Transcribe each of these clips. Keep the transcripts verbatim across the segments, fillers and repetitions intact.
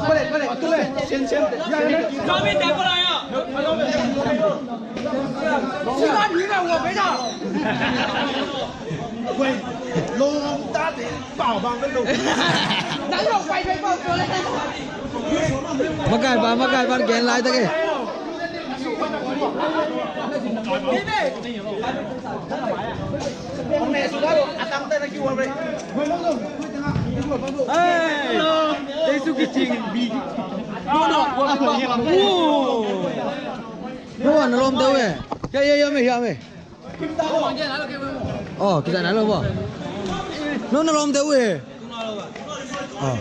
过来，过来，过来，先，先，先。 喂，龙大的宝宝的龙。 Makaipa, makaipa gen lai tak e. Hello. Nuan na lawm deuh e. Ya, ya, ya, me, ya, me. Oh, kita na lo bo. No, na lawm deuh e. Oh.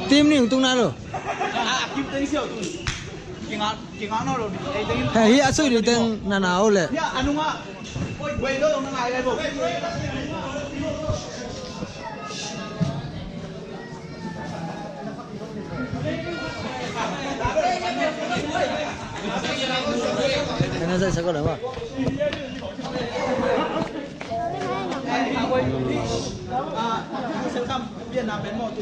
Team nih tung nai lo. Hei, hi a sui ding teng na na o le. Ka na zai sa ko le ba. Vietnam pen maw, tu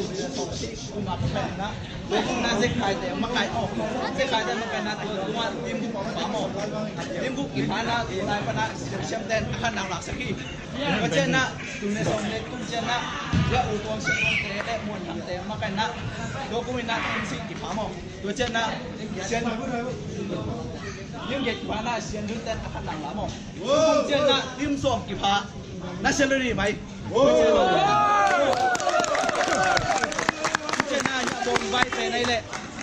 kum a pen na, na Zekai te makai maw, Zekai te makai na, tu kum a team group pa maw, team group kipha na, tu lai pa na, siam siam ten a khan nang lak sak hi. Tua ciang na, tu ne sawm ne kum ciang na, ya U Tuang Sian Tuang te, eh, Muan Thang te makai na, tua kum in na team sih kipha maw. Tua ciang na, Sian Lim Giat kipha na, Sian Lun ten a khan nang la maw. Tua kum ciang na, team sawm kipha na, salary mai. Tua ciang na, ya bawng vai te nai le,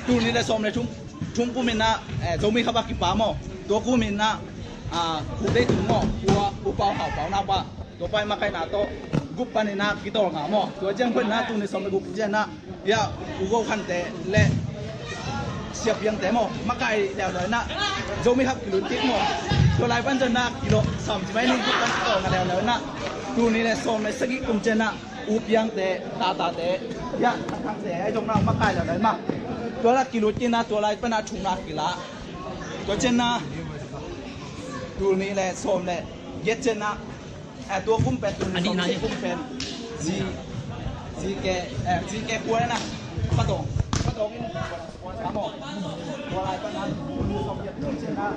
tul nih le sawm le thum, thum kum in na, eh, Zomi Cup a kipa maw. Tua kum in na, ah, Pu Dei Tung maw, Pu, Pu Pau Hau Pau na pa. Tua pa in makaihna tawh group panin na kitawlnga maw. Tua ciang panin na tul nih sawm le guk ciang na, ya, U Go Khan te le Sia Piang te maw, makai leuleu na, Zomi Cup kilut kik maw. Tua lai pan ciang na kilawh sam ci mai ning group pan kitawlnga leuleu na, tul nih le sawm le sagih kum ciang na, U Piang te, Tata te, ya, Thang Thang te, ai zong na makai leuleu na. Tua la kilut kik na, tua lai pan na thumna kila. Tua ciang na, tul nih le sawm le giat ciang na, eh, tua kum pen, tul nih sawm le giat kum pen, zi, zi ke, eh, zi ke kua na, patong, patong in, kua na, kua lai pan na, tul nih sawm le giat kum ciang na,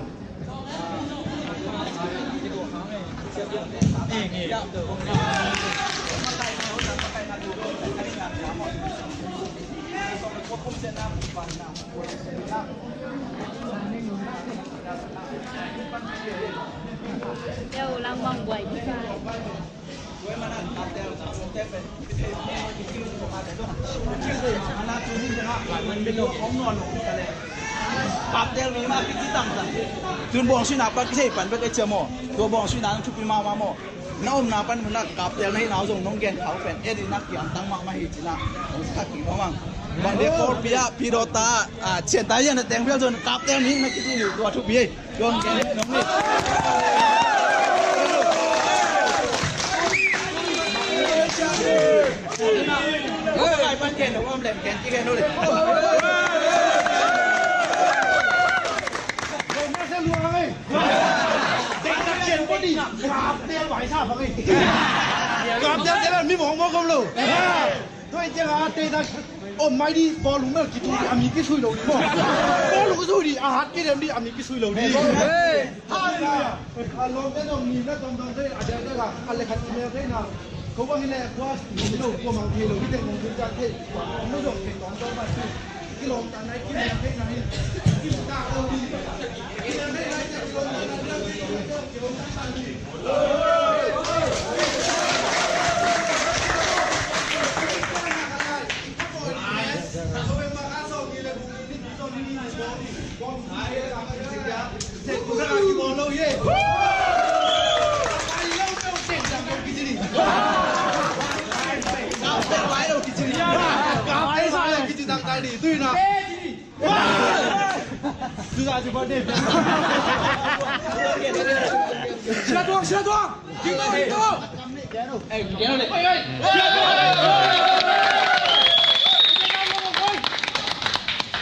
Kaptel mi ma kici tang tang. Tun bawng suina pan kisei pan bek e cia maw. Tua bawng suina nang thupi ma ma maw. Na omna pan mun na kaptel na hihna uh zong nong gen khau pen e ding na kiam tang mahmah hi ci na. Hong thak kik nong ang. Bang dia Kawlpi ah, Pidawta ah, Chiantai ah na teng vial zong kaptel na hihna kici hi tua thupi hi. Tua hong gen nong hi. Kai pan gen nong om lem gen ki gen nong hi. Kaptel vai sa bang ei. Kaptel te mi mong mong kom lo. Tua i ciang a te ta om mai di bawlung mel kitu di a mi kisui lo di maw. Bawlung kisui di a hat kidem di a mi kisui lo di. Hallelujah. A lawmte zong ni na zong zong thei a dia dia la a le khat kimel thei na. Ko bang hi le kua ni lo kua mang thei lo di te mong thei jan thei. Mu zong thei tawng tawng ma si.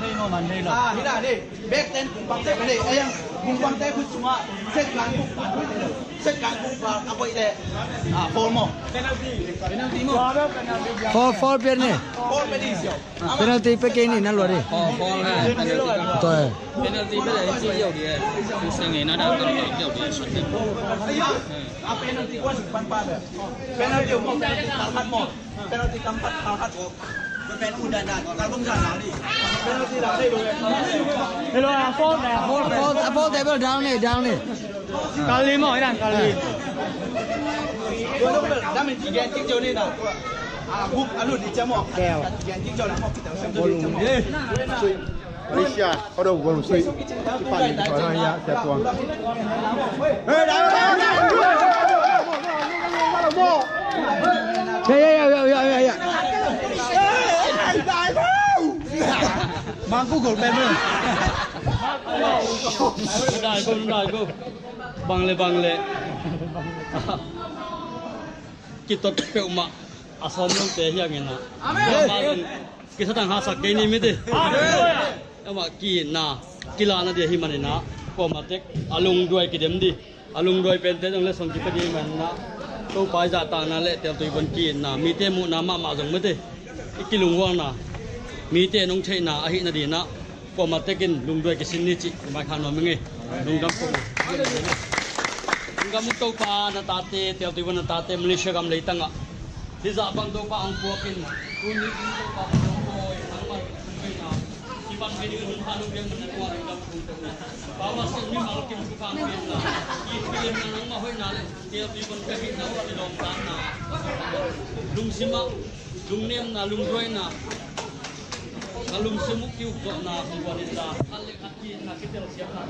Hei no man hei lo. Ah, hina ni. Back ten kung bang te ka nei. Ayang kung bang te kung sunga. Set kan kung bang. Set kan kung bang. Ako ile. Ah, foul mo. Penalty mo. Foul, foul pian ni. Foul penalty. Penalty pe kei ni na lua di. Foul, foul ha. Penalty ka. Tua. Penalty pe la ci yau di. Seng ngai na da ka yau di. Ayang. Ah, penalty kung bang pa. Penalty mo, penalty kalmat mo. Penalty kampat kalhat. Hello, a foul, a foul, a foul, a foul table down ni, down ni. Kali mo, idan kali. Malaysia, kau dah gol sui. Kipan ni kau dah ya, siapa tuan. Ya, ya, ya, ya, ya, ya. Mangku gol pen. Dai ko, dai ko. Bang le, bang le. Kitot peuhmah a sawm longte hi a ngen a. Amen. Kisatang hasak kei ni mite. Amah ki-itna kilahna dia hi maninah, kuama tek a lungduai kidem di. A lungduai pente zong le song kipia di hi maninah, Topa i zahtakna le teltui von ki-itna, mite muhna mahmah zong mite i kilunghuakna, mite nong theihna ahihna dinah kuama tekin lungduai kisin ni cih maikhang nuam ing ei. Lungdam ko. Lungdam uh Topa, na tate, teltui von na tate Malaysia gam leitangah hih zah bang Topa hong puakin, tuni in Topa hong puakin, nangmah hong puakin, hih bang hih ding hun pha nong piak nangmah hong puakin, Topa sin mimal kim thu pha nong piakna, hih piakna nangmah hoihna le teltui von ka hihna uh kilawmtatna, lungsimah lungnemna, lungduaina, na lungsim uh kiukzawhna hong guan in la, khat le khat ki-itna kitelsiamna.